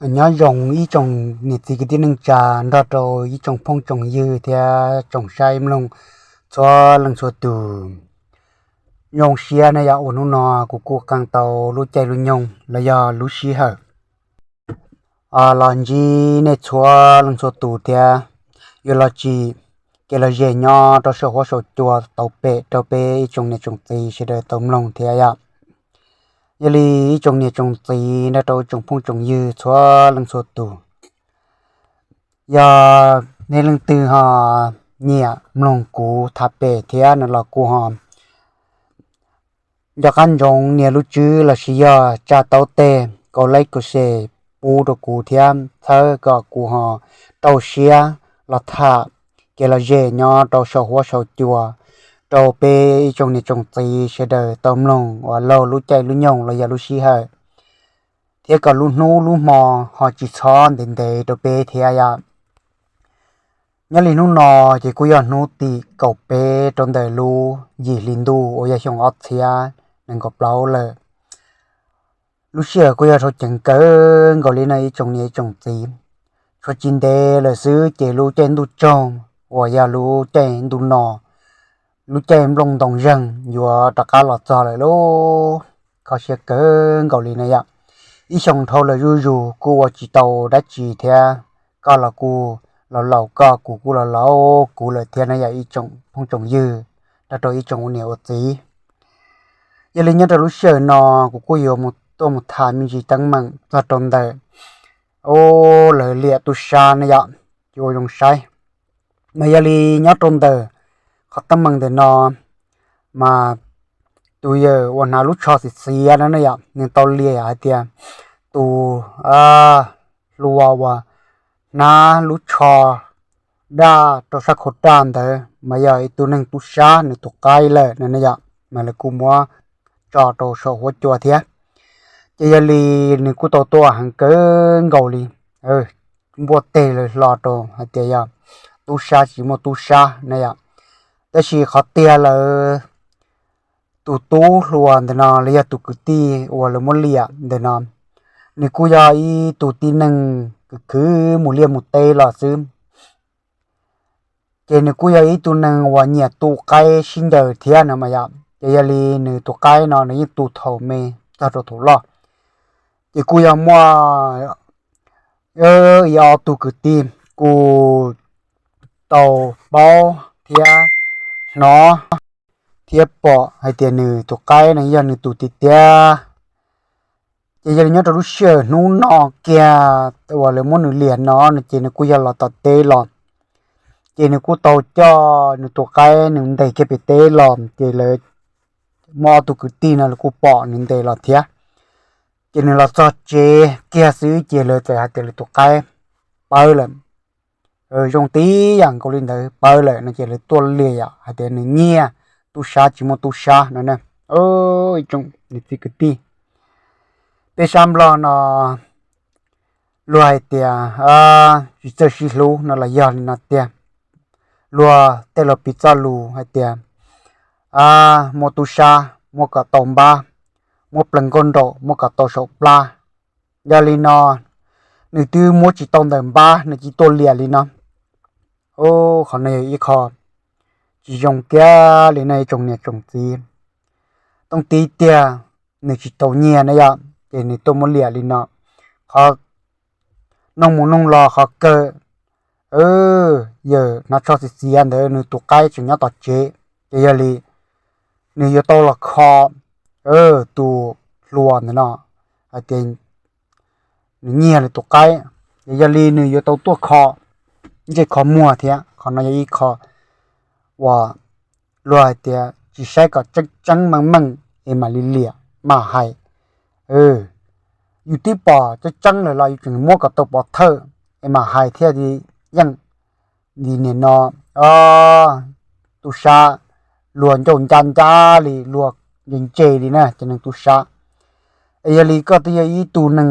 Nyob zoo ib tsoom niam txiv kwv tij neej tsa nrog rau ib tsoom phooj tsoom ywg thiab tsoom saib mloog txhua leej txhua tus. Zoo siab na yog uas hnub no kuv kuj qee tau lub caij lub nyoog los yog lub sij hawm los ntsib nej txhua leej txhua tus thiab yuav los tsim kev lom zem nyob rau saum huab saum cua tau pem rau peb ib tsoom niam tsoom txiv sawv daws tau mloog thiab yom. Yog li ib tsoom niam tsoom txiv nrog rau ib tsoom phooj tsoom ywg txhua leej txhua tus, yog nej leej twg ho nyiam mloog kuv tham pem thiab no los kuj ho nco qab ntsoov nias lub tswb los sis yog tsa taub teg kau like kau share pub rau kuv thiab txhawb kom kuv ho rau siab los tham kev lom zem nyob rau saum huab saum cua rau peb ib tsoom niam tsoom txiv sawv daws tau mloog uas laug lub caij lub nyoog los yog lub sij hawm, thiab kom lub hnub lub hmo ho tsis txhob ntev ntev rau peb thiab yom. Nyob li hnub no ces kuj yog hnub tim kaum peb rau ntawm lub yim hli ntuj uas yog xyoo ob txhiab nees nkaum plaub lawm. Lub sij hawm kuj yog dhau ceev kawg nkaus li no ib tsoom niam ib tsoom txiv. Tshuav tsis ntev lawm xwb ces lub caij ntuj tsaug uas yog lub caij ntuj no, lub caij nplooj ntoo zeeg yuav rov qab los txog lawm lauj. Kho siab kawg nkaus li na yom. Ib xyoo dhau lawm zuj zus kuj ua tsis tau dab tsi thiab, koj los kuj laus laus koj, kuv kuj laus laus kuv lawm thiab na yom ib tsoom phooj tsoom ywg nrog rau ib tsoom ua niam ua txiv. Yog li nyob rau lub sij hawm no kuv kuj yuav mus tuaj mus tham me ntsis teeb meem txog rau ntawm lawv liam tub sab na yom, ces ua zoo saib. Mas yog li nyob rau ntawm qhov teeb meem ntawm no mas tus yawg uas hnav lub tsho xiv xiav no ne yom, nws tau liam hais tias tus hluas uas hnav lub tsho daj rau sab khau raj ntawd mas yog ib tug neeg tub sab nws tus qaib lawm no ne yom, mas lawv kuj muab tso rau saum huab cua thiab. Ces yog li nws kuj tau tuaj heev kawg nkaus li, npuaj teg lawv hlo rau hais tias yog tub sab tsis muaj tub sab na yom. Tab sis qhov tiag lawv tus tub hluas ntawm no los yog tus kwv tij uas lawv muab liam ntawm no, nws kuj yog ib tug tib neeg khwv khwv mus liaj mus teb los xwb. Ces nws kuj yog ib tug neeg uas nyiam tu qaib sib ncaws thiab no mas yom, ces yog li nws tus qaib no nws yeej tu thaum me txog rau thaum loj. Ces kuj yog muaj ib ob tug kwv tij kuj tau paub thiab hnov thiab pom hais tias nws tus qaib no yog nws tus tiag tiag. Ces yog li nyob rau lub sij hawm hnub no kiag uas lawv muab nws liam no no ces nws kuj yog los tom teb los, ces nws kuj tau coj nws tus qaib nws ntes kiag pem teb los, ces lawv muaj ob tug kwv tij no lawv kuj pom nws ntes los thiab. Ces nws los txog tsev kiag xwb ces lawv txawm hais tias lawv tus qaib pawv lawm. Zoo tib yam nkaus li ntawd, pawv lawm no ces lawv tuaj liam hais tias nws nyiag tub sab tsis muaj tub sab no na. Ib tsoom niam txiv kwv tij, peb sab Nplog no luag hais tias tsis txawj sib hlub no los yog li no tiag. Luag tej laus piv txoj lus hais tias muaj tub sab muab kom tau npab, muab plees nkauj nraum muab kom tau saum plab. Yog li no nws twb muab tsis tau ntawm npab nws cia tuaj liam li no. Qhov no yog ib qho tsis zoo kiag li no ib tsoom niam tsoom txiv. Tooj tib tiag nws tsis tau nyiag na yom, ces nws tuaj muab liam li no. Qhov noog mus noog los qhov kawg, yawg hnav tsho xiv xiav ntawd nws tus qaib tseem nyob tom tsev, ces yog li nws yuav tau los kho tus hluas ntawm no hais tias nws nyiag nws tus qaib, ces yog li nws yuav tau tuaj kho ntsej kho muag thiab. Qhov no yog ib qho uas luag hais tias tsis saib kom tseeb tseeb meej meej es mam li liam mam hais. Yus twb pom tseeb tseeb lawm los yus tseem muab kom tau pov thawj es mam hais thiaj li yeej. Vim nim no tub sab luag ncauj ncab ncab li, luag ntse ntse li na cov neeg tub sab. Es yog li koj twb yog ib tug neeg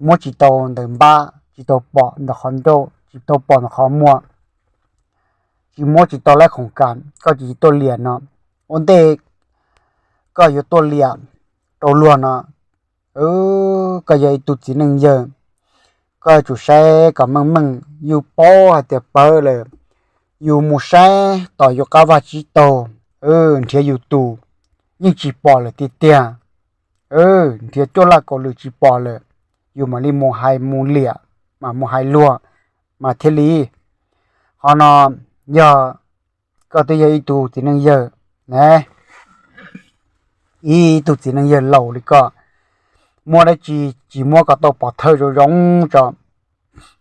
muab tsis tau ntawm npab, tsis tau pom ntawm qhov ncauj, tsis tau pom ntawm qhov muag, tsis muab tsis tau laib khoom kam, koj tsis tuaj liam no, ua ntej koj yuav tuaj liam rau luag no, koj yog ib tug txiv neej yawg, koj yuav tsum saib kom meej meej, yus paub hais tias pawv lawm, yus mus saib tom yus qab vaj tsib taug, nrhiav yus tus yeej tsis pom lawm tiag tiag. Nrhiav cuaj laj kaum lwm tsis pom lawm, yus mam li mus hais mus liam, mas mus hais luag mas thiaj li. Qhov no yog koj twb yog ib tug txiv neej yawg, ib tug txiv neej yawg laus li koj, muab dab tsi tsis muab kom tau pov thawj zoo zoo tso.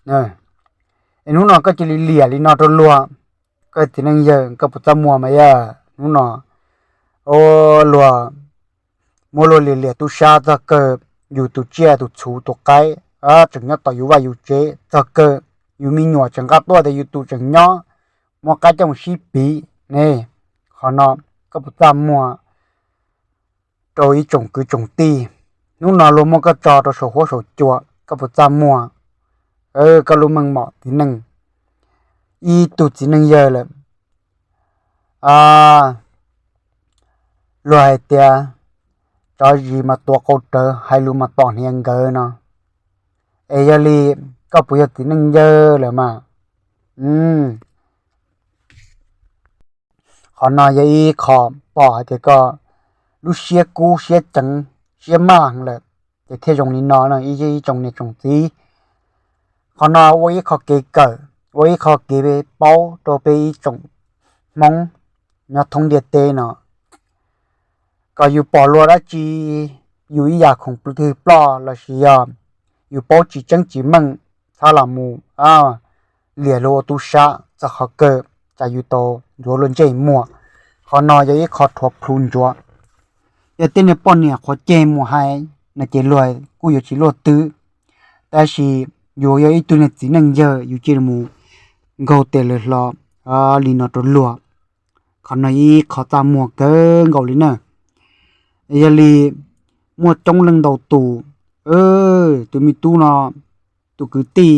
Es hnub no koj cia li liam li no rau luag, koj txiv neej yawg koj puas txaj muag mas yog hnub no luag muab luag liam liam tub sab txog kawg yus tus tsiaj tus txhu tus qaib tseem nyob tom yus vaj yus tsev, txog kawg yus me nyuam tseem nqa tuaj tias yus tus tseem nyob, muab qaib coj mus sib piv ne. Qhov no koj puas txaj muag rau ib tsoom kwv tsoom tij? Hnub no luag muab koj tso rau saum huab saum cua, koj puas txaj muag? Koj lub meej mom txiv neej, ib tug txiv neej yawg lawm, luag hais tias tso zis mas tuav qau rawv, hais lus mas tom hniav nkawd no. Es yog li koj puas yog txiv neej yawg lawm mas? Qhov no yog ib qho pom hais tias koj lub siab kub siab ceev siab maj heev lawm, ces thiaj zoo li no ib tsoom niam tsoom txiv. Qhov no ua ib qho kev kawm, ua ib qho kev paub rau peb ib tsoom Hmoob nyob thoob ntiaj teb no, kom yus pom luag dab tsi, yus ib yam khoom twg ploj lossis yog yus paub tsis tseeb tsis meej, txhob los mus liam luag ua tub sab txog qhov kawg, tsam yus tau ntxuav luag ntsej muag. Qhov no yog ib qho rhuav plhu ntsuav. Yog tej niag poj niam qhuav ceg mus hais no ces luag kuj yuav tsis luaj twg, tab sis yus yog ib tug niag txiv neej yawg yus cia li mus nkaug tes lawv hlo li no rau luag. Qhov no ib qho txaj muag kawg nkaus li na. Yog li muaj coob leej ntau tus, tus me tub no, tus kwv tij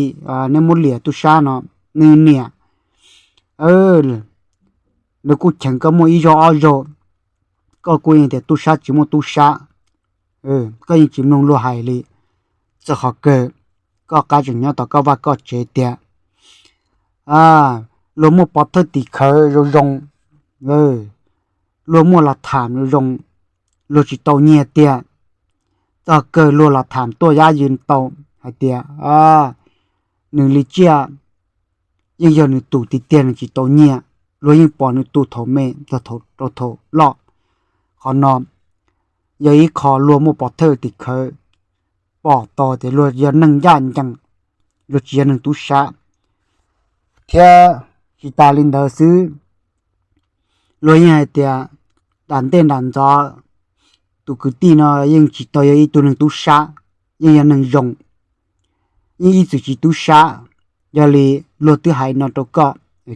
nej muab liam tub sab no, nws niam, nws kuj cheem koj muaj ib zaug ob zaug, koj kuj yeej tias tub sab tsis muaj tub sab, koj yeej tsis mloog luag hais li. Txog qhov kawg koj qab tseem nyob tom koj vaj koj tsev tiag. Luag muaj pov thawj tim khawv zoo zoo, luag muaj las tham zoo zoo, luag tsis tau nyiag tiag. Txog kawg luag las tham tuaj yab ywm tau hais tias nws li tsiaj yeej yog nws tus tiag tiag, nws tsis tau nyiag, luag yeej pom nws tus thaum me txog rau thaum loj. Qhov no yog ib qho luag muaj pov thawj tim khawv, pom tau tias luag yog neeg ncaj ncees, luag tsis yog neeg tub sab. Thiab tsis tas li ntawd xwb, luag yeej hais tias nram ntej nram ntxov tus kwv tij no yeej tsis tau yog ib tug neeg tub sab, yeej yog neeg zoo, yeej ib txwm tsis tub sab. Yog li luag twb hais no rau koj,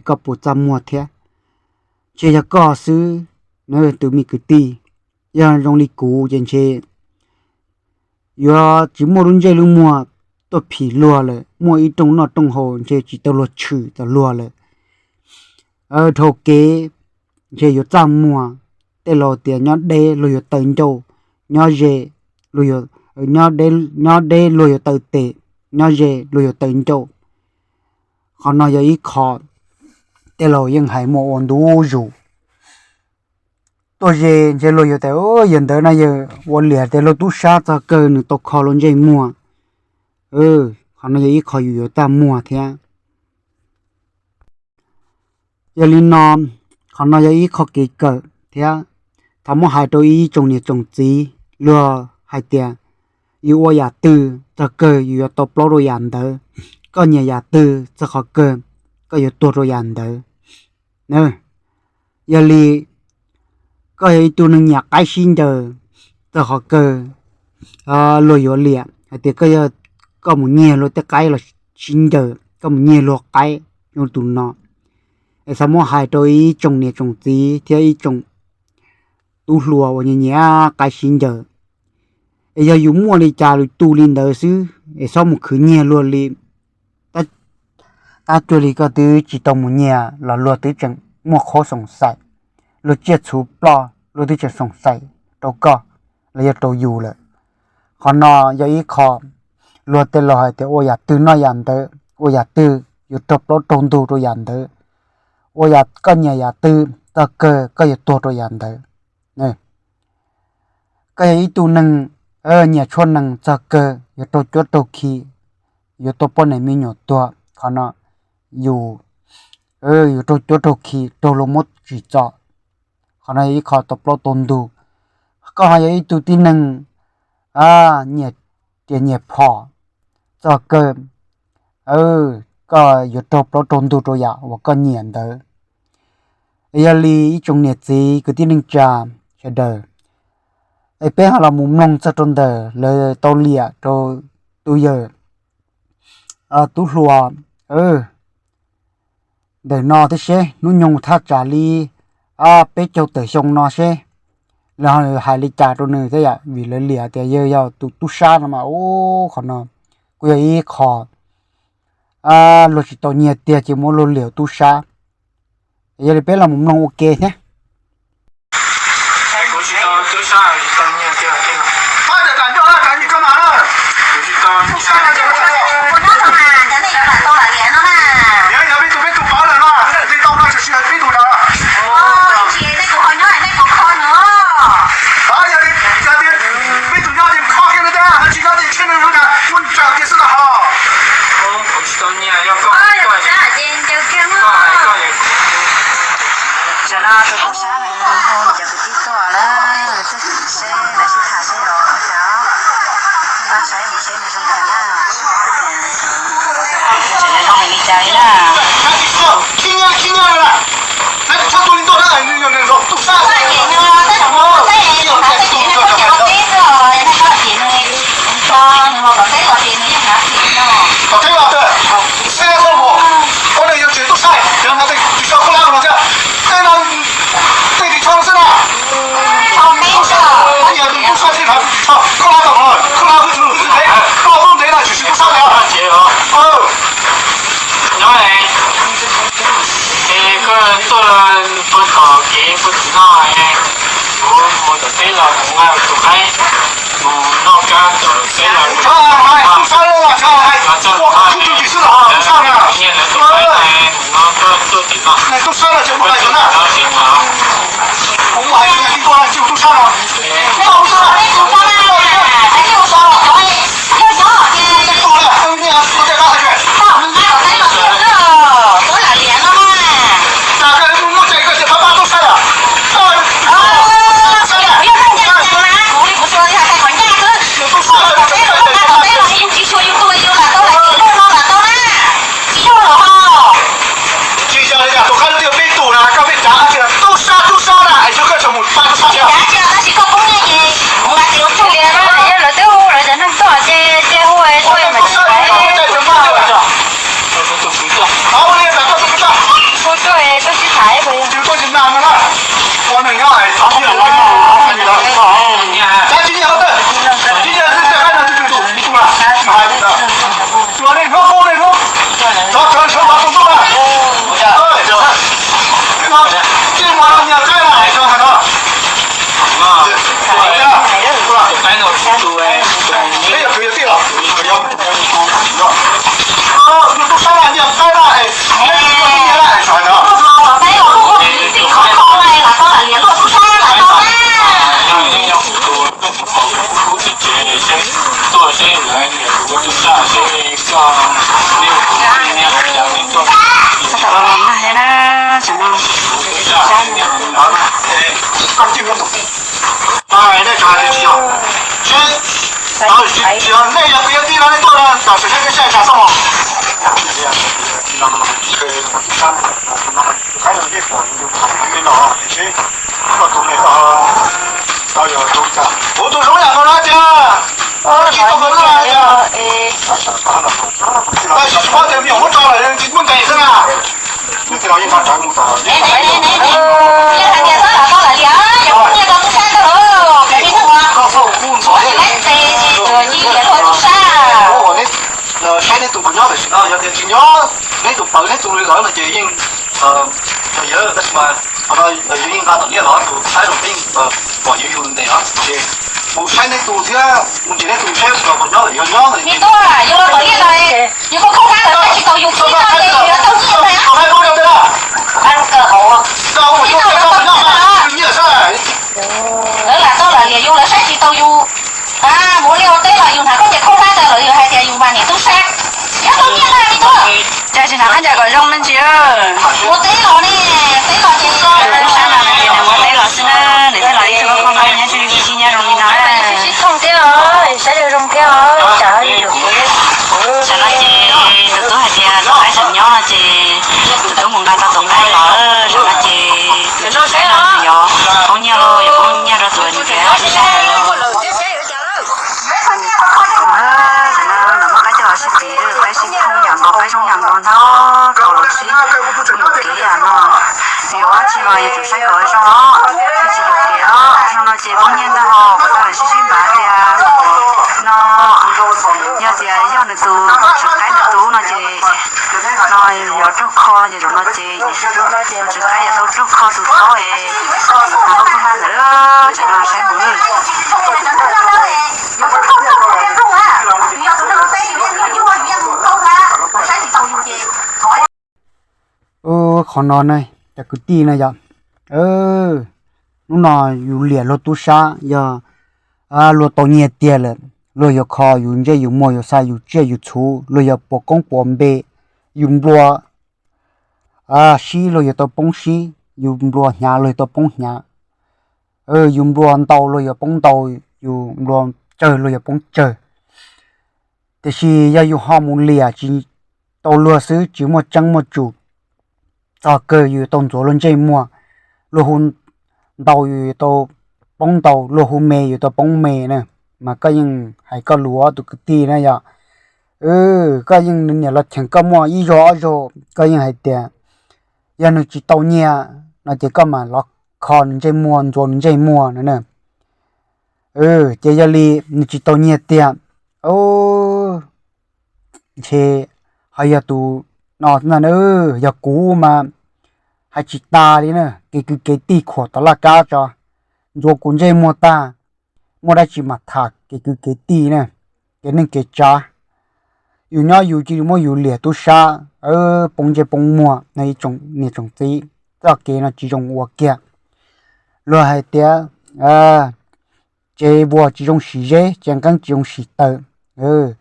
koj puas txaj muag thiab? Ntshe yog koj xwb na tus me kwv tij. Yog zoo li kuv ces ntshe yuav tsis muaj lub ntsej lub muag tuaj phim luag lawm, muaj ib rooj noj rooj haus ntshe tsis tau luag tshwm tau luag lawm. Dhau kev ntshe yuav txaj muag, tej laus tias nyob deb luag yuav taw ncauj, nyob ze, nyob deb luag yuav taw tes, nyob ze luag yuav taw ncauj. Qhov no yog ib qho tej laus yeej hais muaj ua ntu zus. Tuaj ze ntshe luag yuav tias yawg ntawd no yawg ua liam tias luag tub sab txog kawg nws tau kho luag ntsej muag. Qhov no yog ib qho yus yuav txaj muag thiab. Yog li no, qhov no yog ib qho kev kawm thiab. Thov muab hais rau ib tsoom niam tsoom txiv, luag hais tias yus ua yam twg txog kawg yus yuav tau plaub rau yam ntawd, koj nyiam yam twg txog qhov kawg koj yuav tuag rau yam ntawd. Yog li koj yog ib tug neeg nyiam qaib sib ncaws, txog qhov kawg luag yuav liam hais tias koj yog, koj mus nyiag luag tej qaib los sib ncaws, koj mus nyiag luag qaib zoo tus no. Es xav muab hais rau ib tsoom niam tsoom txiv thiab ib tsoom tub hluas uas nyiam nyiam qaib sib ncaws, es yog yus muaj li cas lus tu li ntawd xwb, es txhob mus khwv nyiag luag li. Tab cuag li koj twb tsis tau mus nyiag los luag twb tseem muaj qhov xoom xaim, luag tsiaj txhu ploj luag twb tseem xoom xaim rau koj los yog rau yus lawm. Qhov no yog ib qho luag tej laus hais tias ua yam twg noj yam ntawd, ua yam twg yuav raug plaub raug ntug rau yam ntawd, ua yam koj nyiam yam twg txog kawg koj yuav tuag rau yam ntawd. Koj yog ib tug neeg nyiam tshuaj nees txog kawg yuav raug cuab raug khi, yuav tau poj niam me nyuam tuag, qhov no yus yuav raug cuab raug khi raug luag muab tsim txom. Qhov no yog ib qho tau plaub tau ntug. Koj ho yog ib tug tib neeg nyiam riam nyiam phom txog kawg, koj yuav raug plaub raug ntug rau yam uas koj nyiam ntawd. Es yog li ib tsoom niam txiv kwv tij neej tsa sawv daws, es peb ho los mus mloog txog rau ntawm lawv tau liam rau tus yawm tub hluas ntawm no thiab seb hnub nyoog thaj tsam li peb caug tawm xyoo no seb lawv hais li cas rau nws thiab yom, vim lawv liam tias yawg yog tus tub sab no mas ub qhov no kuj yog ib qho luag tsis tau nyiag tiag ces muab luag liam tub sab. Yog li peb los mus mloog ua ke thiab. Tam no tus tub sab no hu cov kwv tij tuaj lawm, seb lawv sib tham seb los ua cas, pab saib mus seb nws zoo li cas na. Tseem zoo li cas li na. Tej no tej tim tsho xwb na. Tub sab thiab no tim tsho, koj lab tau no, koj lab wb tus lus xwb, koj lub ntev no tsis tsis tub sab li. Nyob, es koj tuaj puag tom kev puag tim no, kuv mus tom teb los kuv nqa tus qaib mus noj kab tom teb los. Tub sab, tub sab, tub sab, tub sab. Tsis yog li cas, tus qaib lub tiaj peb tus na, koj peb cav dab tsi, tub sab tub sab na, es xyov koj tseem mus pab tub sab thiab. Tub sab na, koj peb cav tseem pab thiab. Ua li cas koj tus kwv tij, tsis tuaj tsis nag no na, ua neeg nyob es thov tiag, cav tsis nyiam qhov twg, tsis nyiam tej qaib no twg twg tus, tus na, mas hais tsuas nej hnub qub nej hnub, thov cov sawv thov tus ntuj na. Tej mas nyiam qaib na, hais no hais no. Peb yog kwv yog tij los, yog tub sab na nyiam qaib na, es nyiam na, hais no. Nej yog kwv yog tij no nej tuaj no tam sim no nej saib tsav xoj mos. Kuv tus zoo yam no na tiag, tsis tau kawg na tiag. Tab sis tsis paub tias me nyuam muab tso lawm tsis muaj nqis xwb na. Saib neb tus puas nyob tam sim no, yog tias tsis nyob neb tus pawg neb tus li lawm no ces yeej yog yawg tab sis mas Yus yeej nqa tom liaj los tus saib los peb pom yus yus ntes os, mus saib neb tus thiab mus nrhiav neb tus saib los puas nyob lawm, yog nyob ntawd. Me tub, yus los tom liaj los yus kuj khaub hlab ntawd saib tsis taus yus, tsis tau ces yus yuav tau nyiaj ntag. Lawv lam tau lam liam yus, lawv saib tsis taus yus. Mus ua liaj ua teb los yus hnav khaub ncaws khaub hlab ntawd los yus hais tias yus mas niam tub sab, yuav tau nyiaj ntag me tub. Cas tsis hnav khaub ncaws kom zoo me ntsis. Mus teb los ne, teb los ces sab no ces nws mus teb los xwb na, nws thiaj los ib tug khaub ncaws nyob sib sib nyob zoo li no. Sib thooj thiab os, saib zoo zoo thiab os, tsam no ces tus tub hais tias tus qaib tseem nyob no ces tus tub mus nqa tau tus qaib los, tsam no ces tus tub saib no yog poob nyiaj, yog poob nyiaj rau tus niam txiv tub sab ntawd. Tam no muab qaib coj los sib txiv, qaib sib thooj yam nkaus, qaib zoo yam nkaus ntag, tau los sib mus kev yam no. Tsis ua dab tsi mas yuav tsum saib kom zoo os, tsis yuav kev os. Zoo no ces poob nyiaj ntag hos, puas tau lam sib sib ntav tias no yog tias yog nws tus tswv qaib nws tus no ces no yog raug kho ces zaum no ces tus tswv qaib yuav tau raug kho tus taub es no koj npaj ntawd, tsam no saib mus. Qhov no ne, cov kwv tij no yog, hnub no yus liam luag tub sab yog luag tau nyiaj tiag lawm, luag yuav kho yus ntsej yus muag, yus xa yus tsiaj yus txhu, luag yuav puas koob puas npe, yus nplua sib luag yuav tau poob sib, yus nplua hnyav luag yuav tau poob hnyav, yus nplua ntau luag yuav poob ntau, yus nplua tsawg luag yuav poob tsawg. Tiam sis yog yus ho mus liam tsis tau luag xwb, tsis muaj tseeb muaj tsum, txog kawg yus yuav tau ntxuav luag ntsej muag, luag hu ntau yus yuav tau poob ntau, luag hu me yus yuav tau poob me na. Mas koj yeej hais koj lus tus kwv tij na yog, koj yeej niam los cheem koj muaj ib zaug ob zaug, koj yeej hais tias yog nws tsis tau nyiaj no ces koj mam los kho nws ntsej muag, ntxuav nws ntsej muag no na. Ces yog li nws tsis tau nyiaj tiag, ntshe ho yog tus no ntag na. Yog kuv mas hais tsis tas li na, kev kwv kev tij khuam tom laj kab tso, ntxuav kuv ntsej muag tag, muaj dab tsi mas tham kev kwv kev tij na, kev neej kev tsav. Yus nyob yus cia li muab yus liam tub sab, poob ntsej poob muag no ib tsoom niam tsoom txiv, txoj kev no tsis zoo ua kiag. Luag hais tias tsev vuas tsis zoo sim zeb, tsev nqeeb tsis zoo sim taws,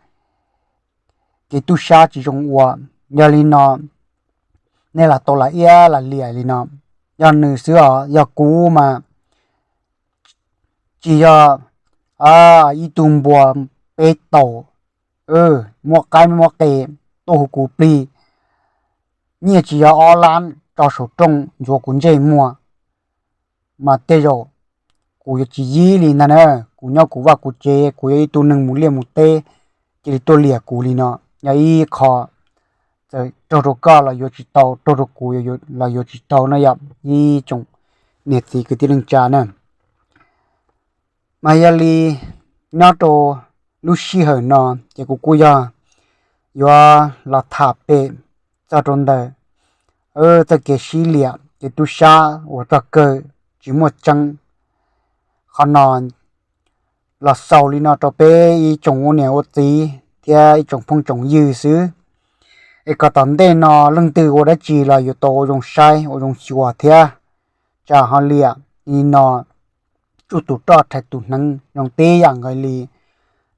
kev tub sab tsis zoo ua. Yog li no nej lam tau lam iab lam liam li no. Yog nws xwb os, yog kuv mas tsis yog ib tug npua peb taus, muab qaib muab qe tuaj hu kuv plig, nyiaj tsis yog ob lab tso saum rooj ntxuav kuv ntsej muag, mas tej zaum kuv yuav tsis yib li ntag na. Kuv nyob kuv vaj kuv tsev, kuv yog ib tug neeg mus liaj mus teb, cia li tuaj liam kuv li no, yog ib qho txawm raug rau koj los yuav tsis tau, raug rau kuv los yuav tsis tau no yom, ib tsoom niam txiv kwv tij neej tsa na. Mas yog li nyob rau lub sij hawm no ces kuv kuj yog yuav los tham pem txog rau ntawm txoj kev sib liam kev tub sab uas txog kawg tsis muaj tseeb. Qhov no los xaus li no rau peb ib tsoom ua niam ua txiv thiab ib tsoom phooj tsoom ywg xwb, es kom tom ntej no leej twg ua dab tsi los yuav tau ua zoo saib ua zoo xyuas thiab. Tsam ho liam li no tsuj tus roj rhais tus hneev zoo tib yam nkaus li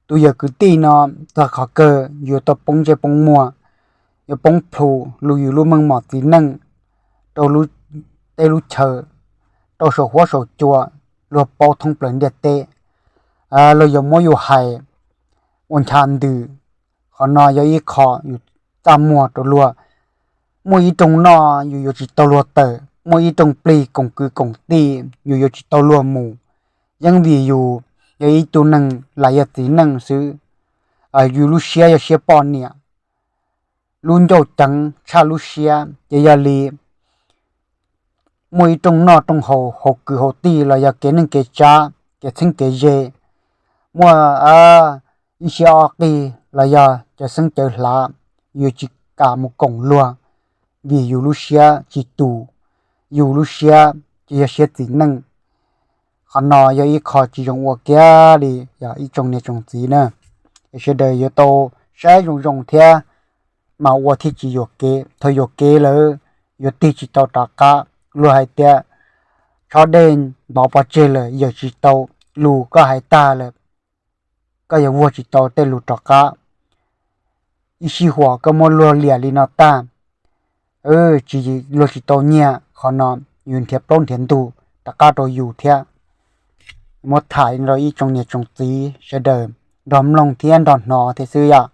tus yawm kwv tij no, txog qhov kawg yuav tau poob ntsej poob muag, yuav poob plhu, lub yus lub meej mom txiv neej rau tej lub chaw, rau saum huab saum cua, luag paub thoob plaws ntiaj teb, luag yuav muab yus hais ua ncha ntws. Qhov no yog ib qho yus txaj muag rau luag. Muaj ib rooj noj yus yuav tsis tau luag tawm, muaj ib rooj plig koom kwv koom tij yus yuav tsis tau luag mus, yeeb vim yus yog ib tug neeg lam yog txiv neej xwb. Yus lub siab yog siab poj niam, lub ncauj ceev tshaj lub siab, ces yog li muaj ib rooj noj rooj haus, haus kwv haus tij los yog kev neej kev tsav, kev txheeb kev ze, muaj ib siab ob qig los yog cawv xeeb cawv hlav, yus tsis kam mus koom luag, vim yus lub siab tsis tus, yus lub siab tsis yog siab txiv neej. Qhov no yog ib qho tsis zoo ua kiag li, yog ib tsoom niam tsoom txiv na. Es sawv daws yuav tau saib zoo zoo thiab mas ua thiaj tsis yuam kev. Thaum yuam kev lawm yuav tig tsis tau rov qab. Luag hais tias tshob dej ntov pov tseg lawm yawm tsis tau, lus koj hais tag lawm koj yuav vuag tsis tau tej lus rov qab. Ib sij huam koj muab luag liam li no tag, tsis, luag tsis tau nyiaj, qhov no yus nrhiav plaub nrhiav ntug rov qab rau yus thiab. Muab tham rau ib tsoom niam tsoom txiv sawv daws nrog mloog thiab nrog hnov thiab xwb yom.